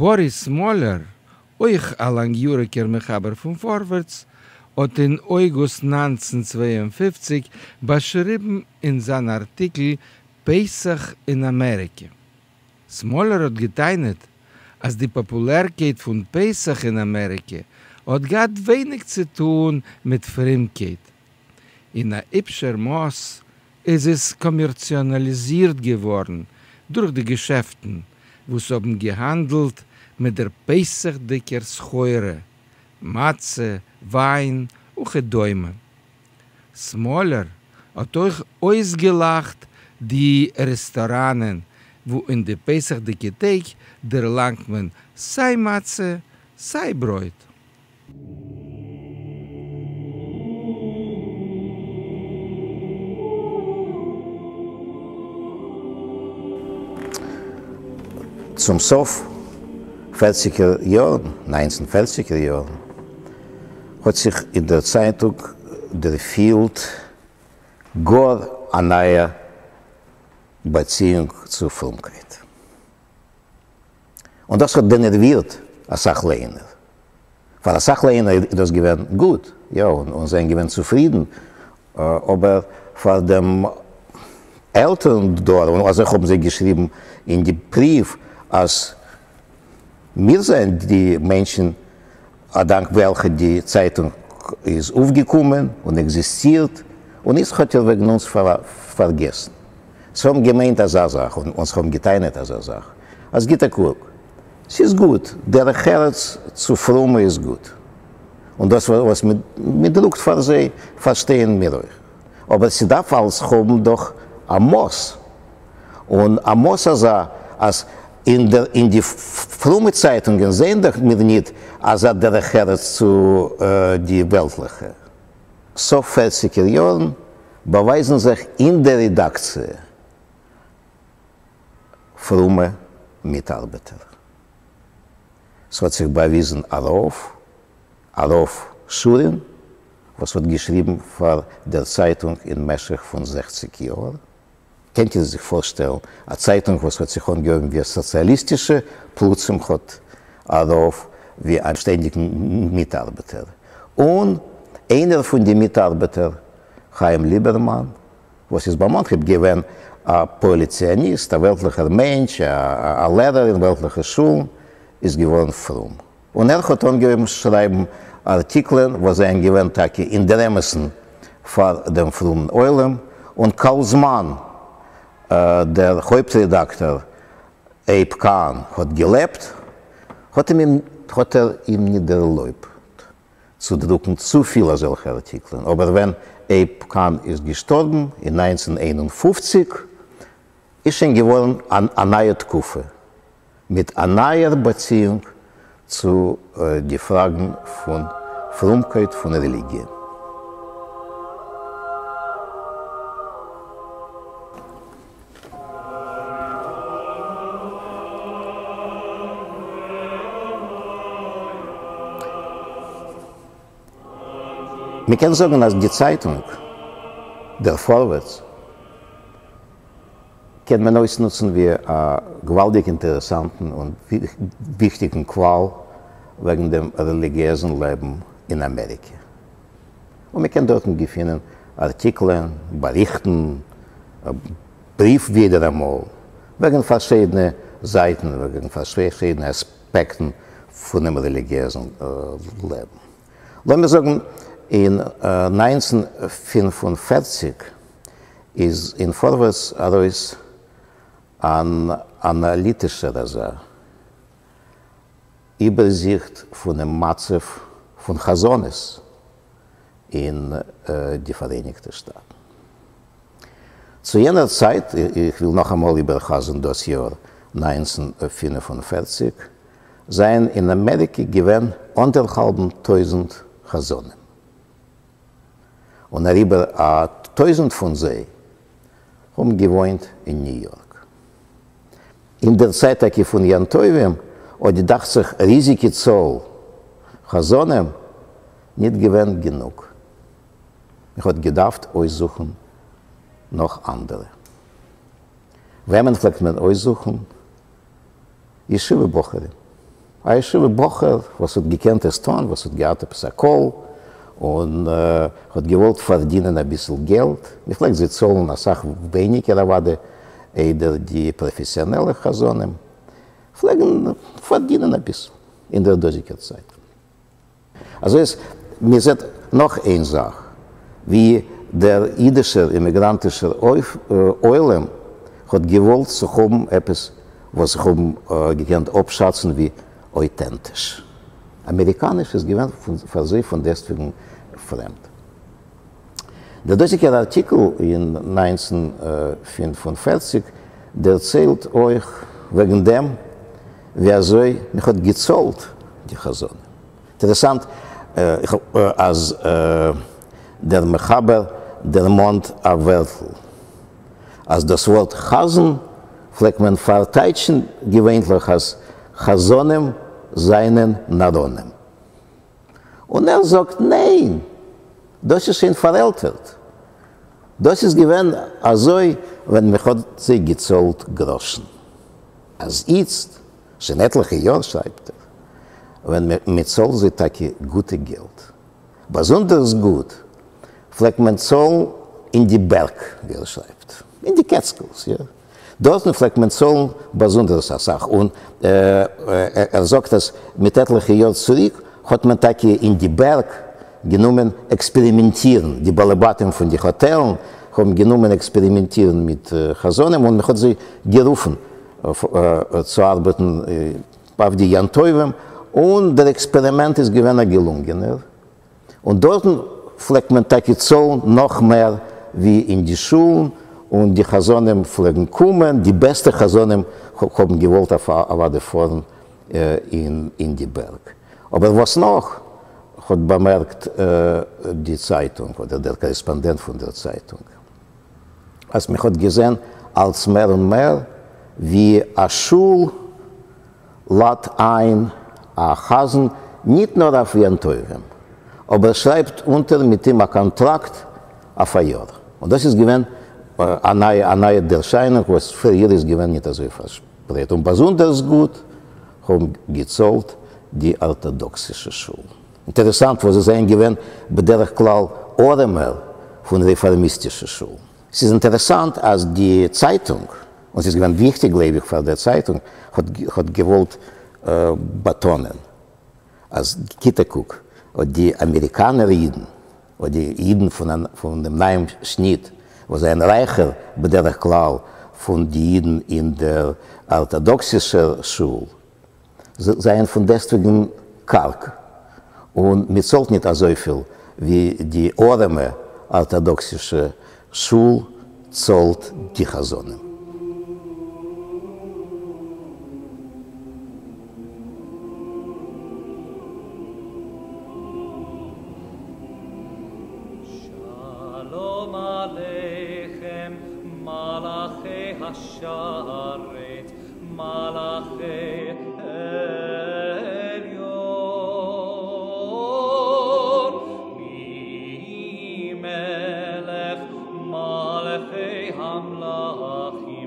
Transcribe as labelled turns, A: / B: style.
A: באריס סמאלער, אויך א לאנגיאריגער מחבר פון פארווערטס, האט אין אויגוסט 1952 באשריבן אין זיין ארטיקל פסח אין אמעריקע. סמאלער האט גע'טענה'ט אז די פאפולערקייט פון פסח אין אמעריקע האט געהאט ווייניג צו טאן מיט פרומקייט. אין א היפשער מאס איז עס קאמערציאנאליזירט געווארן דורך די געשעפטן וואס האבן געהאנדלט מיט דער פסח'דיגער סחורה, מצה, וויין וכדומה. סמאלער האט אויך אויסגעלאכט די רעסטאראנען וואו אין די פסח'דיגע טעג דערלאנגט מען סיי מצה סיי ברויט.
B: צום סוף פערציגער יארן, ניינצן פערציגער יארן, האט זיך אין דער צייטונג דערפילט גאר א נייע באציאונג צו פרומקייט. און דאס האט דענערווירט אסאך לייענער. פאר אסאך לייענער איז דאס געווען גוט, יא, און זענען געווען צופרידן, אבער פאר דעם עלטערן דור, און אזוי האבן זיי געשריבן אין די בריוו, אז מיר זענען די מענטשן אדאנק וועלכע די צייטונג איז אויפגעקומען און עקזיסטירט, און איצט האט איר וועגן אונז פארגעסן. זיי האבן געמיינט אזא זאך און זיי האבן געטענה'ט אזא זאך, אז גיט א קוק, ס'איז גוט, דרך ארץ צו פרומע איז גוט, און דאס וואס מ'דרוקט פאר זיי פארשטייען מיר אויך, אבער ס'דארף אלס האבן דאך א מאס, און א מאס אזא אז אין דער אין די פרומע צייטונגען זעען דאך מיר ניט אזא דרך ארץ צו די וועלטליכע. סוף פערציגער יארן באווייזן זיך אין דער רעדאקציע פרומע מיטארבעטער. ס'האט זיך באוויזן א רב, הרב שורין, וואס האט געשריבן פאר דער צייטונג אין משך פון 60 יאר. קענט איר זיך פארשטעלן א צייטונג וואס האט זיך אנגעהויבן ווי א סאציאליסטישע, פלוצים האט א רב ווי א שטענדיגן מיטארבעטער, און איינער פון די מיטארבעטער, חיים ליבערמאן, וואס איז ביים אנהייב געווען א פועלי-ציוניסט, א וועלטליכער מענטש, א לערער אין וועלטליכע שולן, איז געווארן פרום. און ער האט אנגעהויבן שרייבן ארטיקלען וואס זענען געווען טאקע אין דער אמת'ן פאר דעם פרומען עולם, און כל זמן דער הויפט רעדאקטאר עיב קאהן האט געלעבט האט אים האט ער אים ניט דערלויבט צו דרוקן צופיל אזעלכע ארטיקלען, אבער ווען עיב קאהן איז געשטארבן אין 1951 איז שוין געווארן א נייע תקופה מיט א נייער באציאונג צו די פראגן פון פרומקייט, פון רעליגיע. מ'קען זאגן אז די צייטונג דער פארווערטס קען מען אויסנוצן ווי א געוואלדיג אינטערעסאנטן און וויכטיגן קוואל וועגן דעם רעליגיעזן לעבן אין אמעריקע. און מען קען דארטן געפינען ארטיקלען, באריכטן, בריוו ווידעראמאל, וועגן פארשידענע זייטן, וועגן פארשידענע אספעקטן פונעם רעליגיעזן לעבן. לאמיר זאגן אין 1945 איז אין פארווערטס ארויס אן אנאליטישער אזא איבערזיכט פונעם מצב פון חזנות אין די פאראייניגטע שטאטן. צו יענער צייט, איך וויל נאכאמאל איבערחזר'ן דאס יאר 1945, זענען אין אמעריקע געווען אנדערהאלבן טויזנט חזנים, און אריבער א טויזנט פון זיי האבן געוואוינט אין ניו יארק. אין דער צייט טאקע פון יום טובים האט די דאכט זיך ריזיגע צאל חזנים ניט געווען גענוג. מען האט געדארפט אויסזוכן נאך אנדערע. וועמען פלעגט מען אויסזוכן? ישיבה בחורים. א ישיבה בחור וואס האט געקענט עס טון, וואס האט געהאט עפעס א קול, און האט געוואלט פארדינען אביסל געלט, מען פלעגט זיי צאלן אסאך ווייניגער אוודאי איידער די פראפעסיאנעלע חזנים פלעגן פארדינען אביסל אין דער דאזיגער צייט. אזוי איז מען זעט נאך איין זאך, ווי דער אידישער אימיגראנטישער עולם האט געוואלט צו האבן עפעס וואס זיי האבן געקענט אפשאצן ווי אויטענטיש. אמעריקאניש איז געווען פאר זיי פון דעסטוועגן פרעמד. דער דאזיגער ארטיקל אין 1945 דערציילט אויך וועגן דעם ווי אזוי מען האט געצאלט די חזנים. אינטערעסאנט אז דער מחבר דערמאנט א ווערטל אז דאס ווארט חזן פלעגט מען פארטייטשן געווענליך אז חזנים זענען נאראנים. און ער זאגט ניין, דאס איז שוין פארעלטערט, דאס איז געווען אזוי ווען מען האט זיי געצאלט גראשן, אז איצט, שוין עטליכע יאר שרייבט ער, ווען מען צאלט זיי טאקע גוטע געלט, באזונדערס גוט פלעגט מען צאלן אין די בערג, ווי ער שרייבט, אין די קעטסקילס, יא, דארטן פלעגט מען צאלן באזונדערס אסאך, און ער זאגט אז מיט עטליכע יאר צוריק האט מען טאקע אין די בערג גענומען עקספערימענטירן, די בעלי בתים פון די האטעלן האבן גענומען עקספערימענטירן מיט חזנים און מען האט זיי גערופן צו ארבעטן אויף די יום טובים, און דער עקספערימענט איז געווען א געלונגענער. און דארטן פלעגט מען טאקע צאלן נאך מער ווי אין די שולן, און די חזנים פלעגן קומען, די בעסטע חזנים האבן געוואלט אוודאי פארן אין די בערג. אבער וואס נאך האט באמערקט די צייטונג, אדער דער קארעספאנדענט פון דער צייטונג, אז מען האט געזען אלץ מער און מער ווי א שול לאדט איין א חזן ניט נאר אויף יום טובים, אבער שרייבט אונטער מיט אים א קאנטראקט אויף א יאר. און דאס איז געווען א נייע א נייע ערשיינונג וואס פריער איז געווען ניט אזוי פארשפרייט. און באזונדערס גוט האבן געצאלט די ארטאדאקסישע שולן. אינטערעסאנט וואס זיי זענען געווען בדרך כלל ארעמער פון רעפארמיסטישע שולן. ס'איז אינטערעסאנט אז די צייטונג, און ס'איז געווען וויכטיג גלייב איך פאר דער צייטונג, האט געוואלט באטאנען אז גיט א קוק, אט די אמעריקאנער אידן, אט די אידן פון דעם נייעם שניט, וואס זענען רייכער בדרך כלל פון די אידן אין דער ארטאדאקסישער שול, זענען פון דעסטוועגן קארג, און מען צאלט ניט אזויפיל ווי די ארעמע ארטאדאקסישע שול צאלט די חזנים.
C: שלום עליכם מלאכי השרת מלאכי עליון מי מלך מלכי המלכים.